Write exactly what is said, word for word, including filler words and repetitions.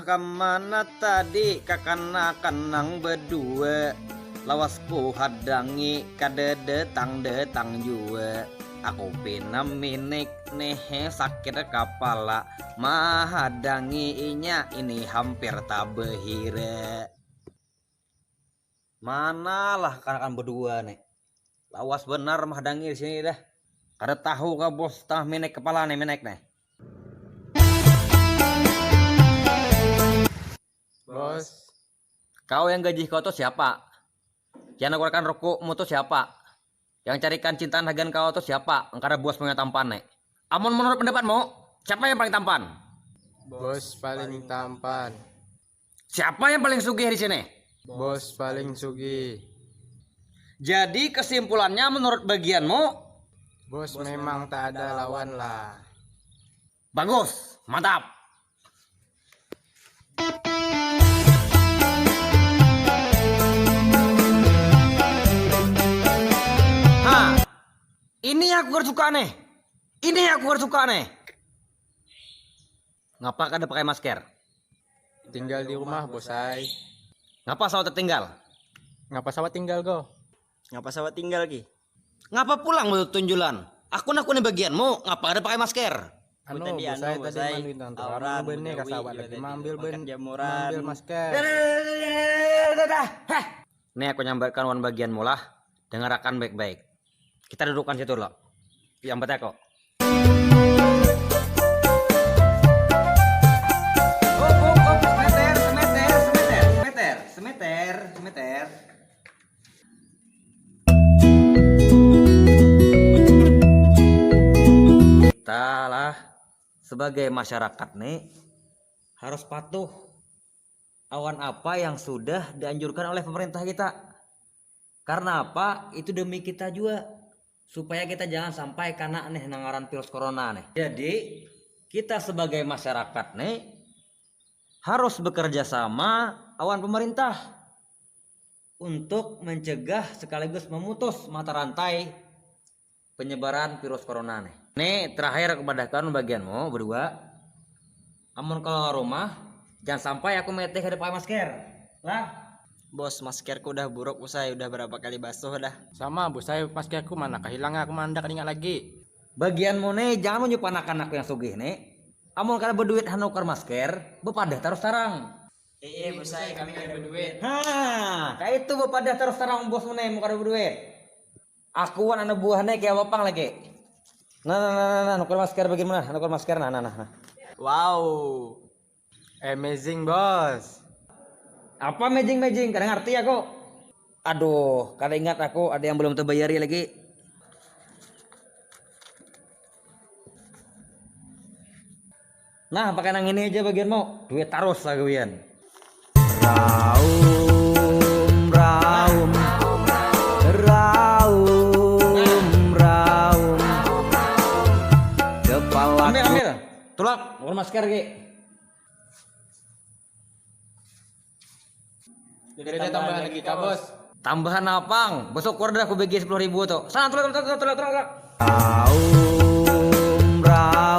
Kemana tadi kakanakan nang bedua? Lawas ku hadangi kada datang-datang jua. Aku pina minik nih sakit kapala mahadangi inya ini hampir tabehira. Manalah kakanakan bedua nih. Lawas benar mahadangi di sini dah. Kada tahu kah bos tah minik kapala nih minik nih. Bos. Kau yang gaji kau tuh siapa? Yang nawarkan rokokmu tuh siapa? Yang carikan cintaan hagan kau tuh siapa? Engkara bos punya tampan nih. Amun menurut pendapatmu, siapa yang paling tampan? Bos paling tampan. Siapa yang paling sugih di sini? Bos paling sugih. Jadi kesimpulannya menurut bagianmu? Bos memang tak ada lawan lah. Bagus, mantap. Ha, ini aku kada suka nih. Ini aku kada suka nih. Ngapa kada pakai masker? Tinggal di rumah, bos ai. Ngapa sawat tinggal? Ngapa sawat tinggal go? Ngapa sawat tinggal ki? Ngapa pulang betunjulan? Aku nak kuni bagianmu, ngapa kada pakai masker? Anu, tadi bos anu, ai, bos tadi ai, manduit nang tuha, orang anu, bene ka sawat lagi maambil ben, maambil masker. Dah, dah, dah, dah, dah, dah. Heh. Nih aku nyambatkan wan bagianmu lah. Dengarakan baik-baik. Kita dudukan situ lo. Yang betek kok. Up, up, up, semeter, semeter, semeter, semeter, semeter, semeter. Kita lah sebagai masyarakat nih harus patuh awan apa yang sudah dianjurkan oleh pemerintah kita. Karena apa? Itu demi kita juga. Supaya kita jangan sampai kena nih nangaran virus corona nih. Jadi, kita sebagai masyarakat nih harus bekerja sama awan pemerintah untuk mencegah sekaligus memutus mata rantai penyebaran virus corona nih. Nih terakhir kepada kalian bagianmu berdua. Amun kalau rumah jangan sampai aku meteh kada pakai masker. Lah. Bos, maskerku udah buruk usai, udah berapa kali basuh dah. Sama bos, saya maskerku mana kahilang aku mandak ingat lagi. Bagianmu nih jangan menunjuk anak-anak yang sugih nih. Amun kada berduit hanukar masker, bepadah terus tarang. Iya, bos ai, kami kada berduit. Ha, kayak itu bepadah terus tarang bosmu nih, mun kada berduit. Aku wan anak buahnya kayak bapang lagi. Nah, nah, nah, nah, nah, nukar masker bagaimana? Nukar masker, nah, nah, nah, nah. Wow. Amazing, bos. Apa amazing-amazing? Kada ngerti aku. Aduh, kada ingat aku, ada yang belum terbayari lagi. Nah, pakai nang ini aja bagianmu. Duit terus lah gawian. Raum, raum, raum, raum. Kepala ambil, ambil. Tulak, nukar masker lagi. Jadi ada tambahan lagi kah, bos? Tambahan apa, Ang? Besok keluar dah aku bagi sepuluh ribu tuh. Sana, tulak, tulak, tulak, tulak, tulak. Raum, raum.